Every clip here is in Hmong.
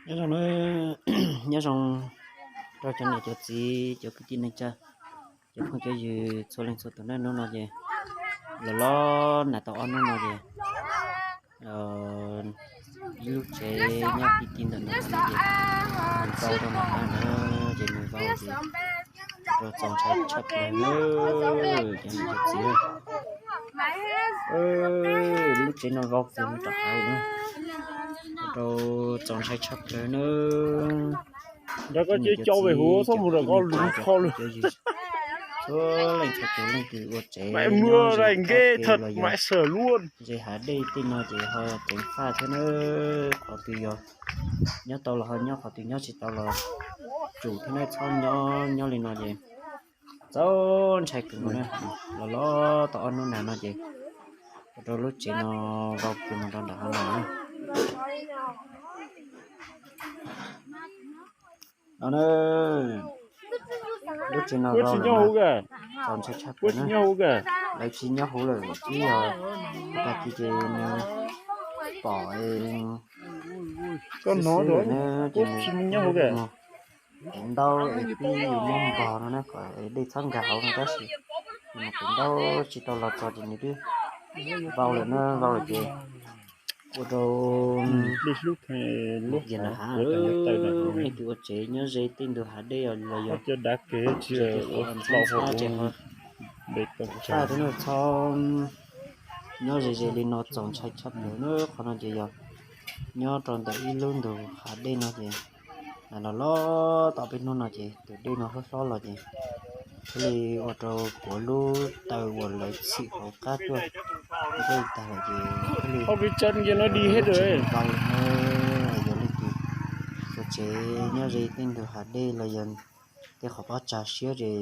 Nyob zoo, nyob zoo rau cov niam cov txiv, cov kwv tij neej tsa, cov phooj cov ywg txhua leej txhua tus na. Hnub no ces los los nag tau ob hnub no ces ib lub tsev nyob ti ti ntawm no ces nws vau rau nram hav na, ces nws vau ces rau txaus ntshai tshaj plaws na, cov niam cov txiv. Lub tsev no vau kiag mus rau hauv na, rau txaus ntshai tshaj plaws na. Nrog koj cia cov pem huv txhob mus nrog koj lus kho lus. Txhua leej txhua tus leej twg ua tsev nyob ze qab ke los yog ze hav dej tej no ces ho ceev faj thiab na. Qhov twg yog nyob tau los ho nyob, qhov twg nyob tsis tau los tsum thiab na. Txhob nyob nyob li no ces txaus ntshai kawg nkaus na. Los los tau ob hnub nag no ces ua rau lub tsev no vau kiag mus rau nram hav no na. No na, lub tsev no vau lawm na, txaus ntshai tshaj plaws na. Lawv tsis nyob hauv lawm, twb yog tag kis ces nws pom xwb xwb lawm na, ces nws mus ntaub es twb yus muab npog no na kom dej txhob nkag hauv no tab sis nws mus ntaub tsis tau los txog ces nws twb vau lawm na, vau lawm ces ua rau leej twg ua tsev nyob ze tej ntug hav dej los yog tej qhov ntxhab ntxhab ces ho faj thiab na, txhob nyob ze ze li no txaus ntshai tshaj plaws na. Qhov no ces yog nyob rau ntawm ib lub ntug hav dej no ces los los tau peb hnub no ces tus dej no hlob hlob los ces thiaj li ua rau kuv lub taw uas lawv txhim hauv qab tuaj dej tag lawm ces thiaj li tau li na. Yog leej twg ua tsev nyob ze tej ntug hav dej los yog tej qhov pob tsav siab ces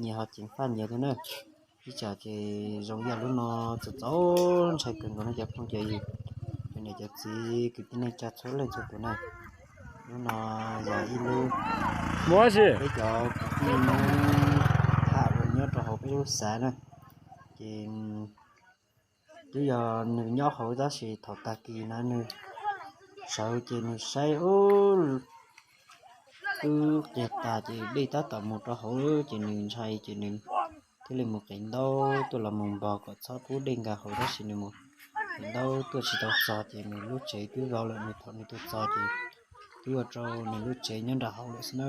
nyias ho ceev faj nyias thiab na. Ib tsam ces zoo ib yam lub no txaus txaus ntshai kawg nkaus no cov phooj cov ywg, cov niam cov txiv kwv tij neej tsa txhua leej txhua tus na. Lub no yog ib lub peb cov kwv tij Hmoob tham uas nyob rau hauv peb lub xav na. Ces twb yog nws nyob hauv tab sis thaum tag kis na nws sawv ces nws saib ub twb qiag tas ces dej tab tom mus rau hauv ces nws ntshai ces nws thiaj li mus qev ntaub tuaj los mus npog kom txhob pub dej nkag hauv tab sis nws mus qev ntaub tuaj tsis tau txog ces nws lub tsev twb vau lawm. Nws thaum nws tuaj txog ces twb ua rau nws lub tsev nyob nram hauv lawm xwb na.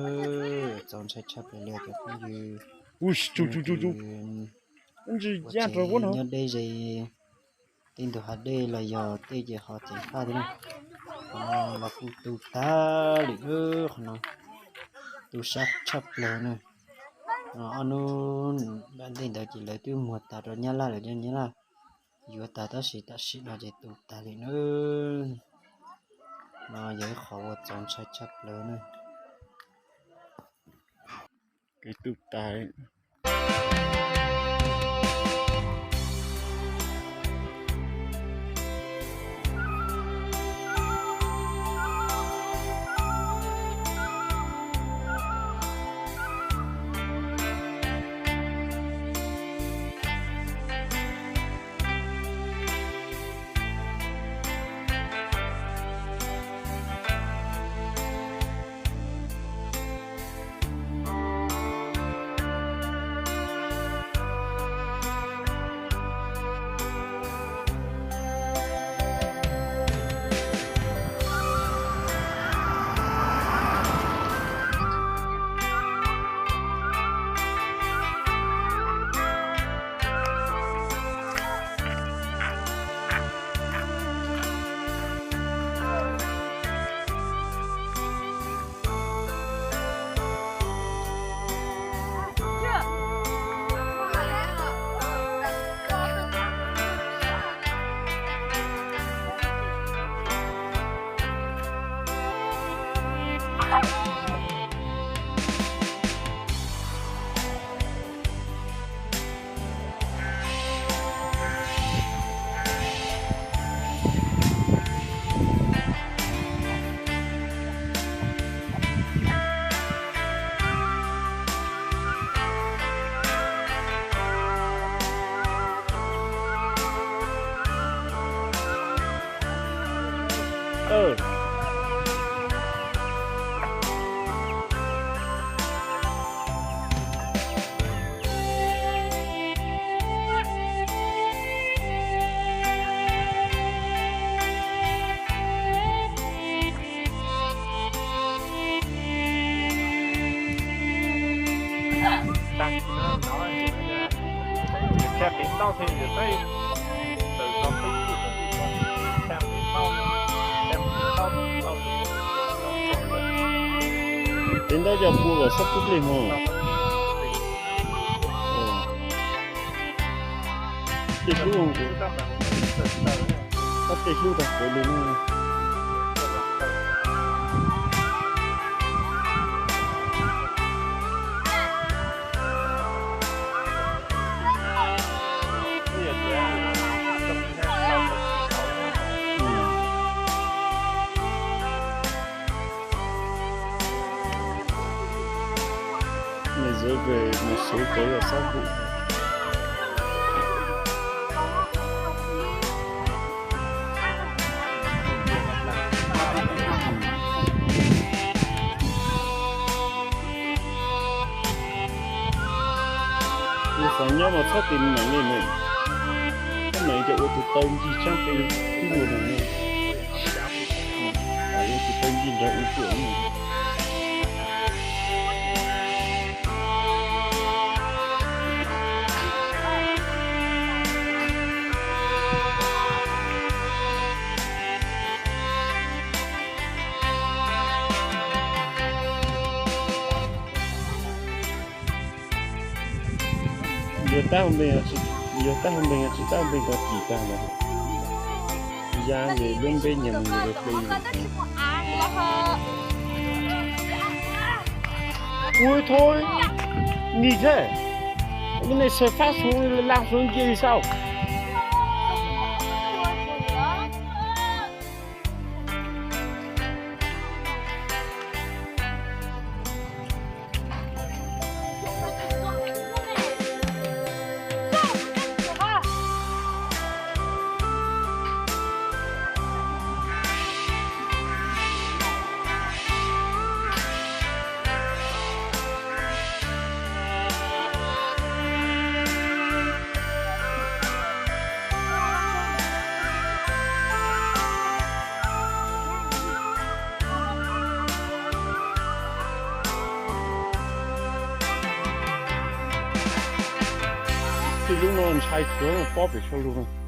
Txaus ntshai tshaj plaws li cov phooj ywg. Ua tsev nyob deb ze tej ntug hav dej los yog tej ces ho ceev faj thiab na. Qhov no los kuj tu tag li, qhov no tu sab tshaj plaws na. Ob hnub ntej ntawd ces lawv twb muag tas rau Nyab Laj lawm, Nyab Laj yuav tas tab sis tam sim no ces tu tag li na. No yog ib qhov uas txaus ntshai tshaj plaws na. Kev tu tag. Tej ntaub coj pua kom xob pub dlej hmo. Tej hlub, tab tej hlub tag kuv li no. Nws zov mus xub kov yog xob pub. Yus xav nyob mas txhob tis meem li ne. Txhob meem ces ua tus taw ncig tshab pes tib ua no ne. Ua tus taw ncig nrog ua tuam ne. Yog tab hau npe, yog tab hau npe tsis tab hau npe ko tsis tag lawm. Ya nws lub npe nyias mus nyias hle. Ui thôi, nghỉ thế. Cái này sẽ phát xuống, lan xuống kia thì sao? Tej lub no ntshai kawg, pob pem saum lug no.